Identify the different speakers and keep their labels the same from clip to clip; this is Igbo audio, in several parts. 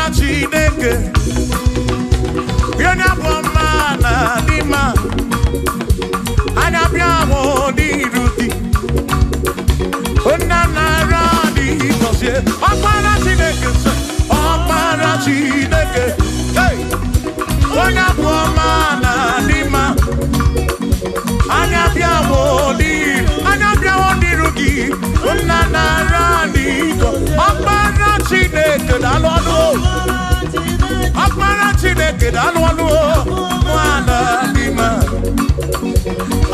Speaker 1: Ọkpara Chineke, onye bụ ọma na dị mma, anya bịa mụ n'iru gị. Nna nara dị gọzie. Ọkpara Chineke sị, Ọkpara Chineke, hey! Onye bụ ọma na dị mma, anya bịa mụ n'iru, anya bịa mụ n'iru gị. Nna nara dị gọzie. Ọkpara Chineke daalụ ọnụ o. Ọkpara Chineke daalụ ọnụ o. Nwana dị mma,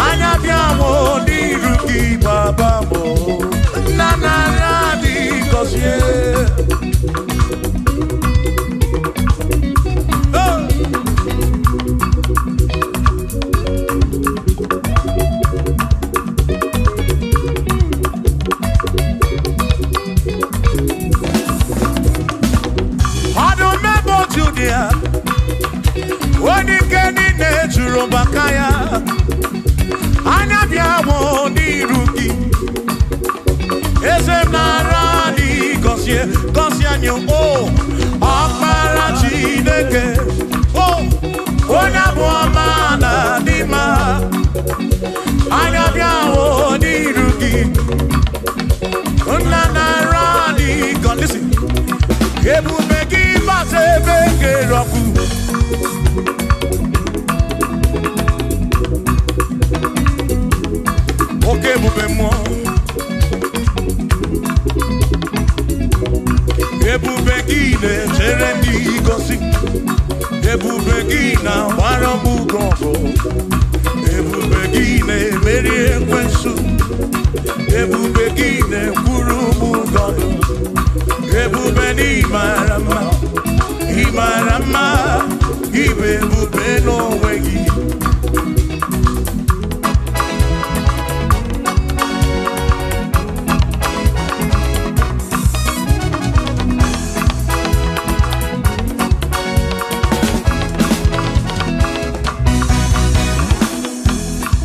Speaker 1: anya bịa mụ n'iru gị baba mụ. Nna nara dị gọzie. Oh! Ọdụm ebo Judia, onye ike niile juru maka ya, anya bịa mụ n'iru gị. Eze m nara dị gọzie, gọzie anyị o. Ọkpara Chineke, o, onye bụ ọma na dị mma, anya bịa mụ n'iru gị. Nna nara dị gọzie. Listen. Ebube gị bata ebe kere ọkụ. Oke ebube mmụọ. Ebube gị na-echere ndị gosi. Ebube gị na-agbara m ugo ọgụ. Ebube gị na-emeri ekwensu. Ebube gị na-ekwuru m ụgọdụ. Ebube na ị mara mma, ị mara mma, ị bụ ebube n'onwe gị.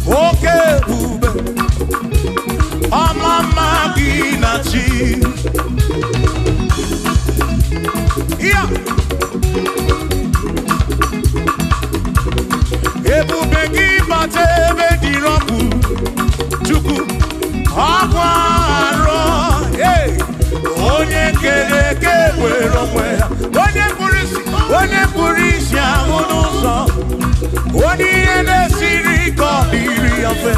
Speaker 1: Oke ebube, ọma mma gị na chi. Ya! Ebube gị bata ebe dị ọkụ, Chukwu, ọkwa arọ, hey! Onye kere eke were onwe ya, onye kpụrụ isi, onye kpụrụ isi ahụ n'ụzọ, onye ihe na-esiri ike ọ dịrị ya mfe.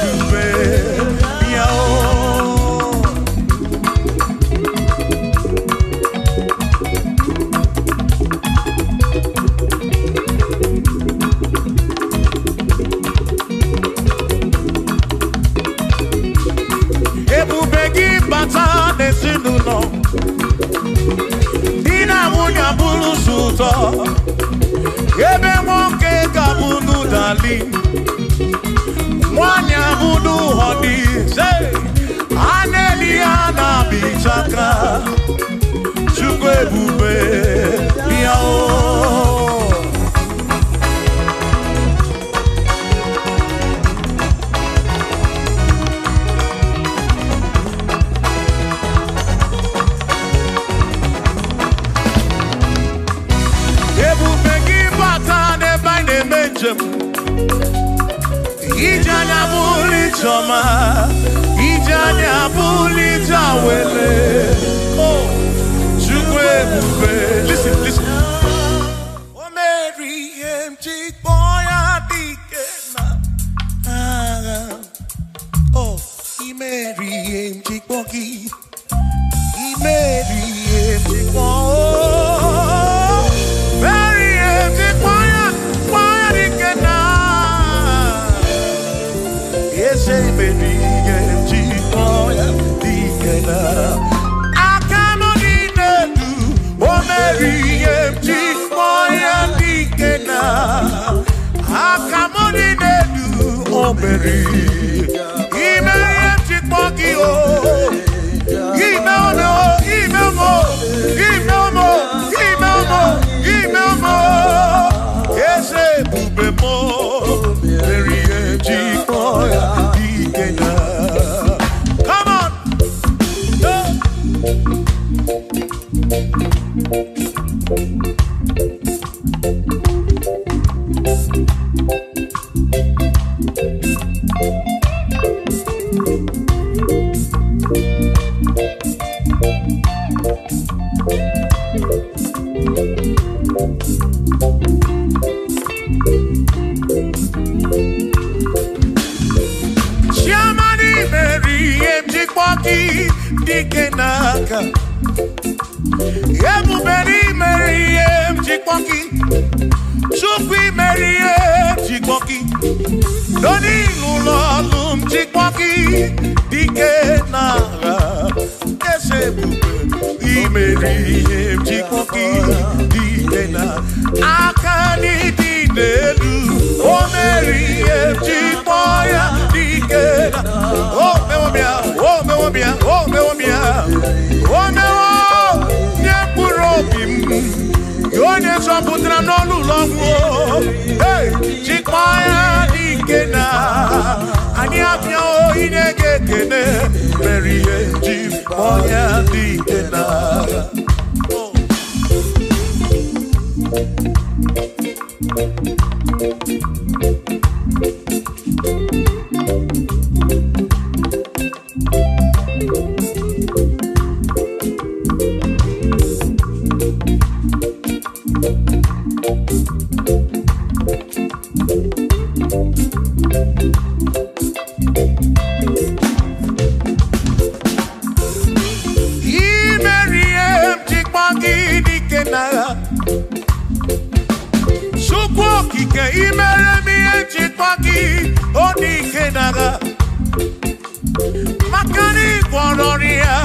Speaker 1: Ebube bịa o. Ebube gị bata n'ezinụlọ, di na nwunye abụrụ sọ ụtọ, ebe nwoke ga-abụ n'ụdali, nwanyị abụ n'ụhọdị, a na-eli ya na-abịchaka. Chukwu ebube bịa o. Ebube gị bata n'ebe anyị na-eme njem, ije anya bụrụ ije ọma, ije anya bụrụ ije awele. Oh, Chukwu ebube. Listen, listen. O mere ihe m ji kpọọ ya dike na agha. Oh, i mere ihe m ji kpọọ gị. I mere ihe m ji kpọọ. Mere ihe m ji kpọọ ya dike na Eze mere ihe m ji kpọọ ya dike na aka m dị n'elu. O mere ihe m ji kpọọ ya dike na aka m dị n'elu. O mere ime ihe m ji kpọọ gị o. Ime ome o, ime ome o, ime ome o, ime ome o, ime ome o. Eze ebube m o, mere ihe m ji kpọọ ya dike na. Come on! Hey! Chiamani meri njikwa gị dike n'aka. Ebubere imeri ihe njikwa gị. Chukwu imeri ihe njikwa gị. Doni n'ụlọ ọlụ njikwa gị dike n'agha. Eze ebube imeri ihe njikwa gị dike na aka n'ịdị n'elu. O meri ihe njikwa ya dike na. O mewo bịa, o mewo bịa, o mewo bịa. O mewo nye mkpụrụ obi m. Onye zọpụtara n'ọnụ ụlọ ọgwụ. Hey, jikwa ya dike na. Anyị abịa inye gị ekele. Mere ihe njikwa ya dike na. Imeri ihe njikwa gị dike n'agha. Chukwu okike imere m ihe njikwa gị ọ dike n'agha. Maka na ị gwọrọ ọrịa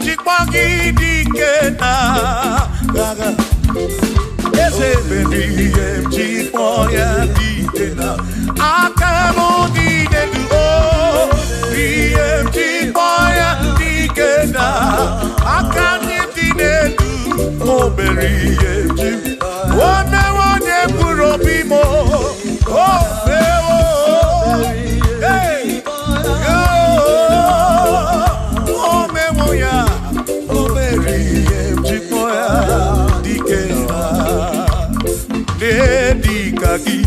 Speaker 1: njikwa gị dike n'agha. Eze mere ihe njikwa ya dike na aka m dị n'elu o. Ihe njikwa ya dike na aka ndị dị n'elu. O mere ihe njikwa. O mewo onye mkpụrụ obi m o. O mewo. Hey! O mewo ya. O mere ihe njikwa ya dike na. Onye dịka gị,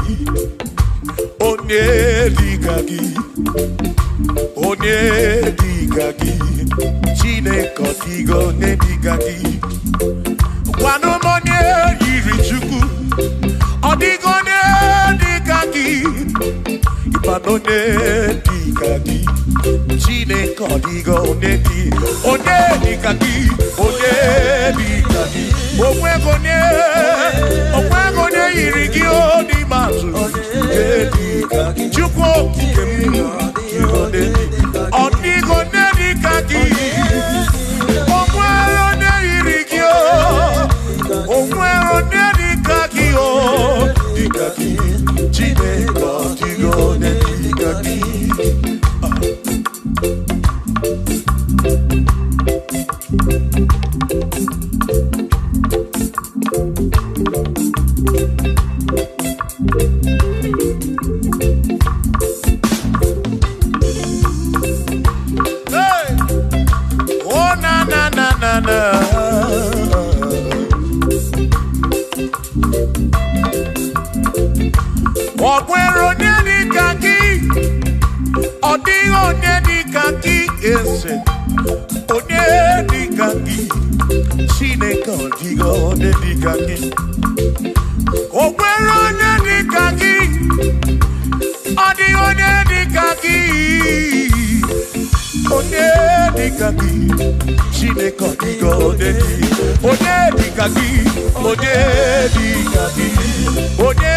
Speaker 1: onye dịka gị, onye dịka gị, Chineke ọ dịghị onye dịka gị. Gwanụ m onye yiri Chukwu, ọ dịghị onye dịka gị. Ịmanụ onye dịka gị, Chineke ọ dịghị onye dị, onye dịka gị, onye dịka gị. Onweghị onye, onweghị onye yiri gị o n'ikpeazụ. Onye dịka gị, Chukwu okike m, ọ dịghị onye dịka gị. O nwere onye yiri gị o, o nwere onye dịka gị o, dịka gị. Chineke ọ dịghị onye dịka gị. Hey! Oh na na na na na. Ọ nwere onye dịka gị, ọ dịghị onye dịka gị eze. Onye dịka gị, Chineke ọ dịghị onye dịka gị. O nwere onye dịka gị, ọ dịghị onye dịka gị. Onye dịka gị, Chineke ọ dịghị onye dị. Onye dịka gị, onye dịka gị, onye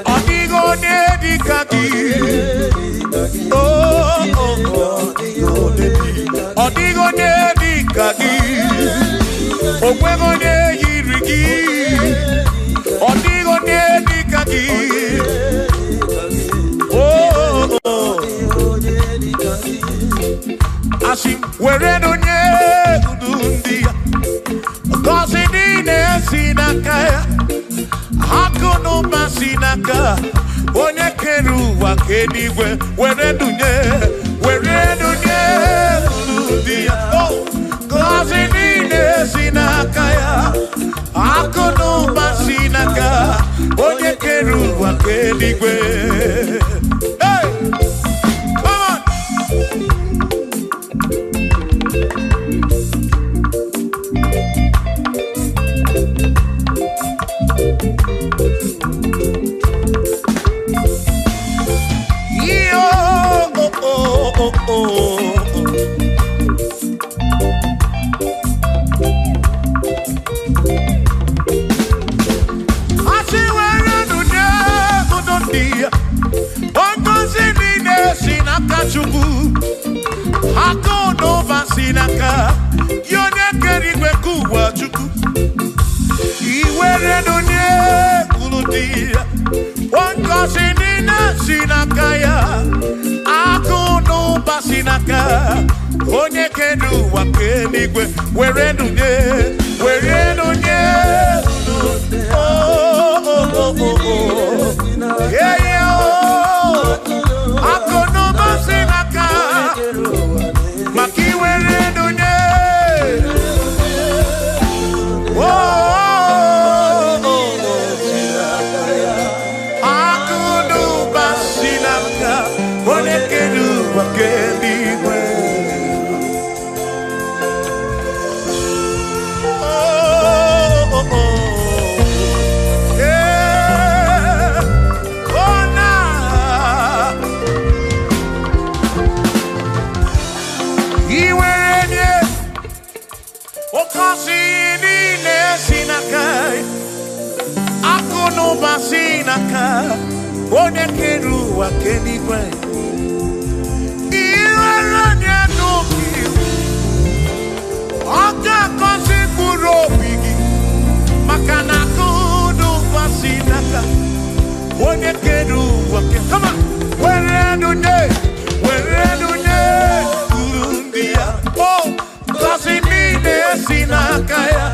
Speaker 1: ọ dịghị onye dịka gị. Oh, oh, oh, ọ dịghị onye dịka gị. O nweghị onye yiri gị. Ọ dịghị onye dịka gị. Oh, oh, oh. Asị m were onye udu ndị ya. Ngọzi niile si n'aka ya. Akụ na ụba si n'aka onye kere ụwa ka eluigwe were dunye, were dunye unu ndị ya. Oh, ngọzi niile Ke eluigwe. Hey! Come on! Yo, oh, oh, oh, oh. Asị were nụ nye ụdọ ndị ya. Ngọzi niile si n'aka Chukwu. Akụ na ụba si n'aka ya onye kere igwe ka ụwa Chukwu. Iwere nụ nye unu dị ya. Ngọzi niile si n'aka ya. Akụ na ụba si n'aka onye kere ụwa ka eluigwe. Were nụ nye, were nụ nye unu. Oh, oh, oh, oh, oh. Yeah, yeah, oh. Akụ na ụba si n'aka maka iwere nụ nye. Oh, oh, oh, oh. Akụ na ụba si n'aka onye kere ụwa ka eluigwe. Oh, oh, oh. Yeah. Oh, na. Iwere nye oke osimiri niile si n'aka ya. Akụ na ụba si n'aka onye kere ụwa ka eluigwe. Iwere nye n'obi ọ ga-agọzi mkpụrụ obi gị maka na akụ na ụba si n'aka onye kere ụwa ke. Come on! Were nụ nye, were nụ nye uru ndị ya. Oh, ngọzi niile si n'aka ya.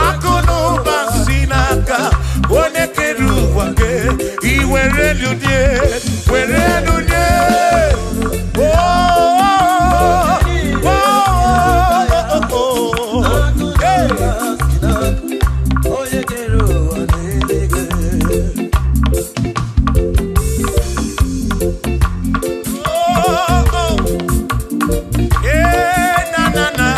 Speaker 1: Akụ na ụba si n'aka onye kere ụwa ke. Iwere nụ nye, were nụ nye. Oh, oh, oh, oh, oh. Hey.
Speaker 2: Onye kere ụwa n'eluigwe.
Speaker 1: Oh, oh. Yeah, na, na, na.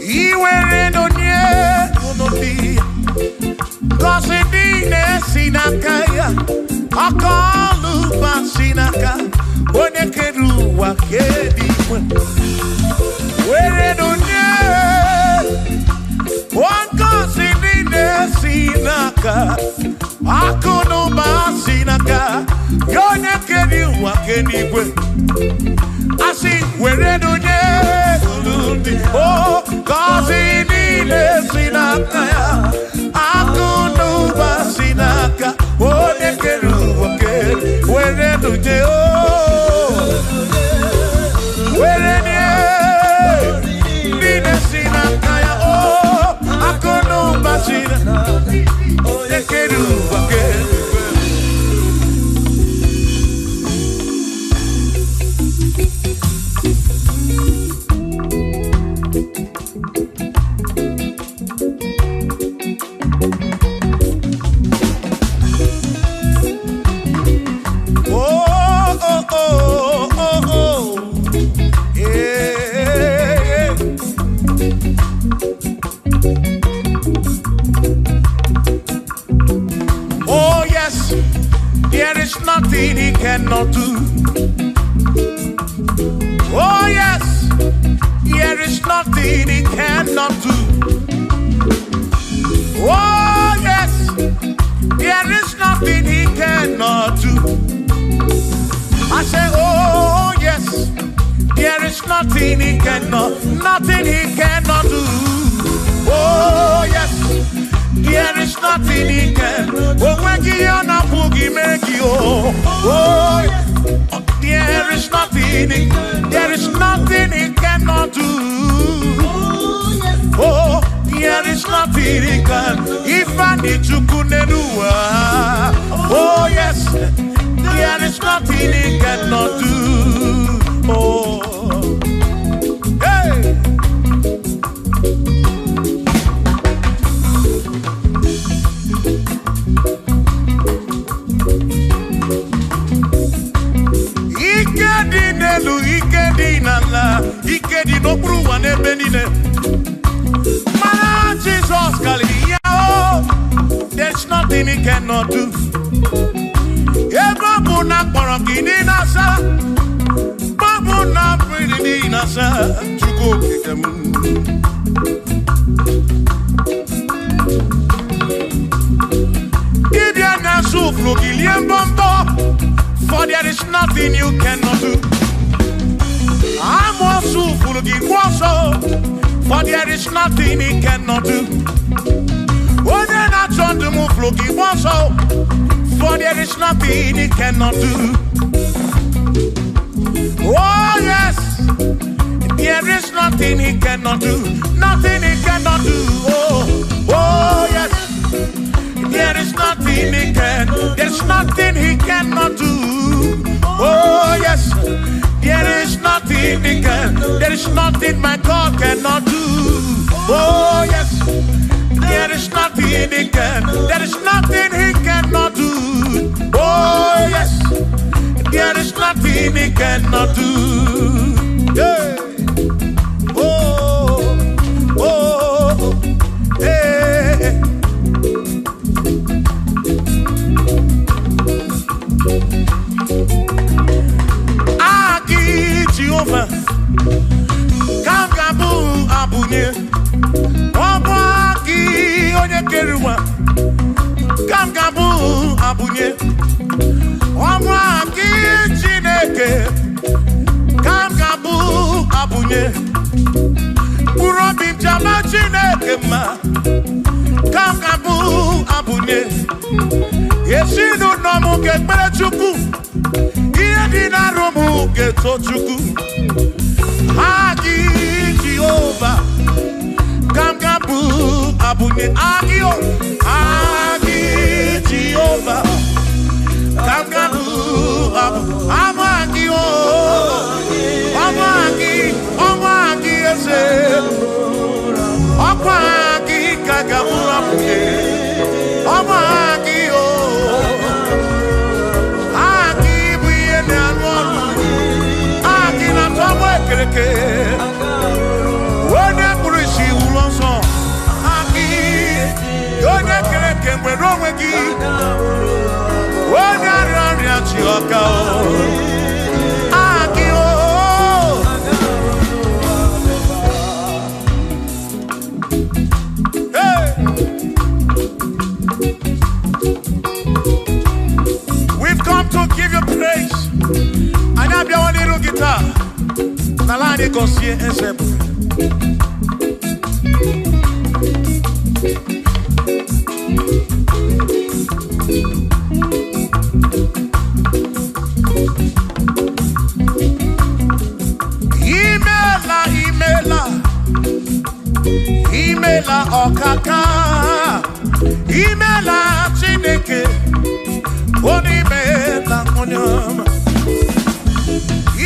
Speaker 1: Iwere nụ nye unu dị ngọzi niile si n'aka ya. Aka ọlụ ụba si n'aka onye kere ụwa ka eluigwe. Were nụ nye ngọzi niile si n'aka akụ na ụba si n'aka ya onye kere ụwa ka eluigwe. Asị were nụ nye unu ndị o ngọzi niile si n'aka ya. Akụ na ụba si n'aka onye kere ụwa ke were nụ nye o were nye niile si n'aka ya o akụ na ụba si n'aka onye kere ụwa ke. Oh, oh, oh, oh, oh. Yeah, yeah. Oh, yes, there is nothing he cannot do. Oh, yes, there is nothing he cannot do. Oh, yes, there is nothing he cannot do. I say, oh, yes, there is nothing he cannot, nothing he cannot do. Oh, yes, there is nothing he can. Oh, when he on a boogie, make you. Oh, there is nothing, there is nothing he cannot do.
Speaker 2: Oh, yes.
Speaker 1: Oh, there is nothing. nothing he can. Ifeanyi Chukwu n'elu ụwa. Oh yes, there is nothing he cannot do. Oh, hey. Ike dị n'elu, ike dị n'ala, ike dị n'okpuru ụwa n'ebe niile. Mana Jizọs karịrị ya o. There's nothing he cannot do. Ebe ọ bụ na akpọrọ gị niile asa, ọ bụ na mmiri niile asa, Chukwu okike m. Dibịa na-asụ ụfụrụ gị lie mbọmbọ, for there is nothing you cannot do. Amoosu furu gị gwa ọsọ, for there is nothing he cannot do. Onye na-achọ ndụ m furu gị gwa ọsọ, for there is nothing he cannot do. Oh yes, there is nothing he cannot do. Nothing he cannot do. Oh, oh yes, there is nothing he can. There's nothing he cannot do. Oh yes, there is nothing he can. There is nothing my God cannot do. Oh yes, there is nothing he can. There is nothing he cannot do. Oh yes, there is nothing he cannot do. Yeah. Oh, oh, hey. Aki Jehova, ka m ga-abụ abụnye. Ọ bụ aki onye kere ụwa, ka m ga-abụ abụnye. Ọ bụ aki Chineke, ka m ga-abụ abụnye. Mkpụrụ obi m ji ama Chineke mma, ka m ga-abụ abụnye. Ezinụlọ m ga-ekpere Chukwu, ihe dị n'arụ m ga-eto Chukwu. Aki Jehova, ka m ga-abụ abụnye. Aki o, aki Jehova, ka m ga-abụ abụ. Abụ aki o, ọbụ aki, ọbụ aki eze. Ọkwa aki ka ga-abụ abụnye. Ọbụ aki o, aki bụ ihe na-arụ ọrụ. Aki na-atọ ọgbọ ekereke. Onye kpụrụ isi wuru ọsọ. Aki, onye kere eke nwere onwe gị. Onye arịa ọrịa chi ọka o. Aki o. Hey! We've come to give you praise. Anyị abịawo n'iru gị taa. N'ala anyị gọzie eze ebube. Imela, imela, imela ọkaka. Imela Chineke, onye imela onye ọma.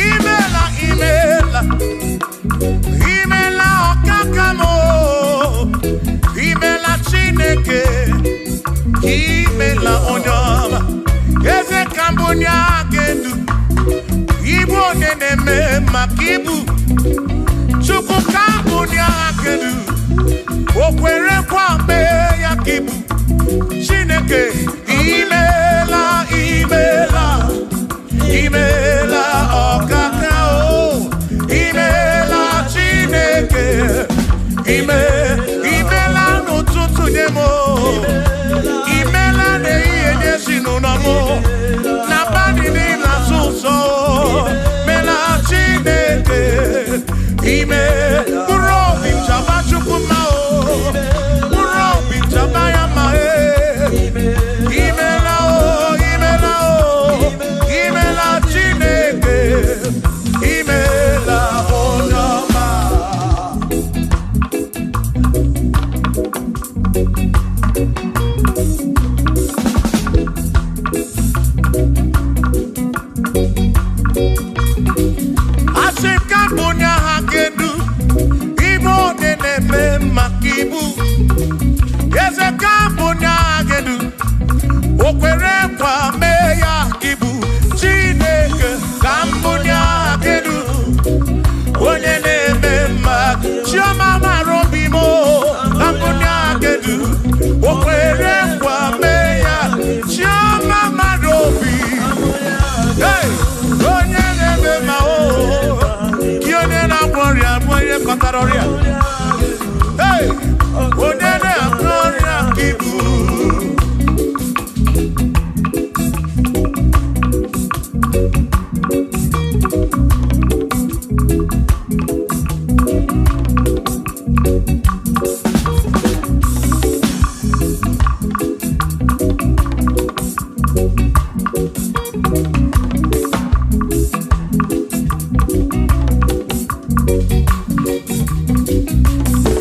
Speaker 1: Imela, imela, imela ọkaka m o. Imela Chineke, imela onye ọma. Eze ka mbụ onye aka edu, ibu onye na-eme maka ibu. Chukwu ka mbụ onye aka edu, o kwere nkwa mee ya ka ibu. Chineke, imela, imela, imela ọkaka o. Imela Chineke, ime, imela n'ụtụtụ nye m o. Imela n'ehihie nye ezinụlọ m o. N'abalị niile azụ ụzọ o. Mela Chineke, ime, mkpụrụ obi m chaba Chukwu mma o. Mbunye aha kedu ibu onye na-eme maka ibu eze ka mbunye aha kedu o kwere nkwa mee ya ibu Chineke ka mbunye aha kedu onye na-eme mma Chioma mara obi m ka mbunye aha kedu o kwere nkwa mee ya Chioma mara obi. Hey, onye na-eme mma o gị onye na-agwọ ọrịa bụ onye kọtara ọrịa. Hey, onye na-agwọ ọrịa ka ibu.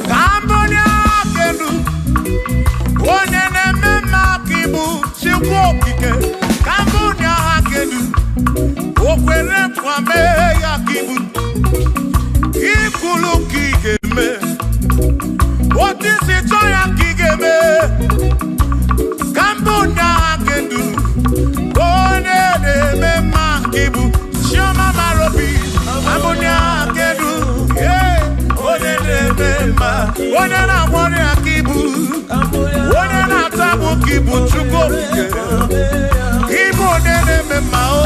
Speaker 1: Ka mbunye aka elu, onye na-eme mma ka ibu Chukwu okike. Ka mbunye aka elu, o kwere nkwa mee ya ka ibu. Ikwulu ka ị ga-eme, otu isi chọọ ya ka ị ga-eme. Ka mbunye aka elu, onye na-eme mma ka ibu Chioma mara obi. Ka mbunye aka elu, yeah, onye na-eme mma, onye na-agwọ ọrịa ka ibu, onye na-ata agbụ ka ibu Chukwu okike. Ibu onye na-eme mma o,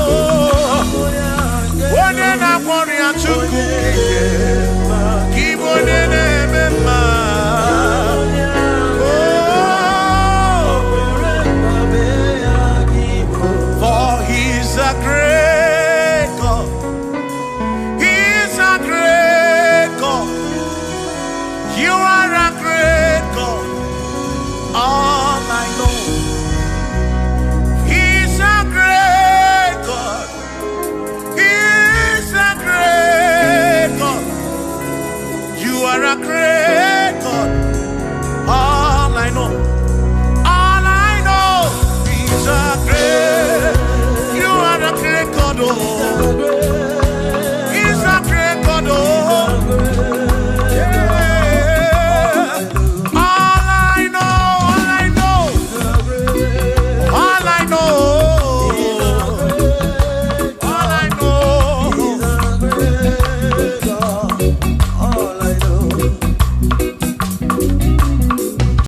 Speaker 1: onye na-agwọ ọrịa Chukwu okike.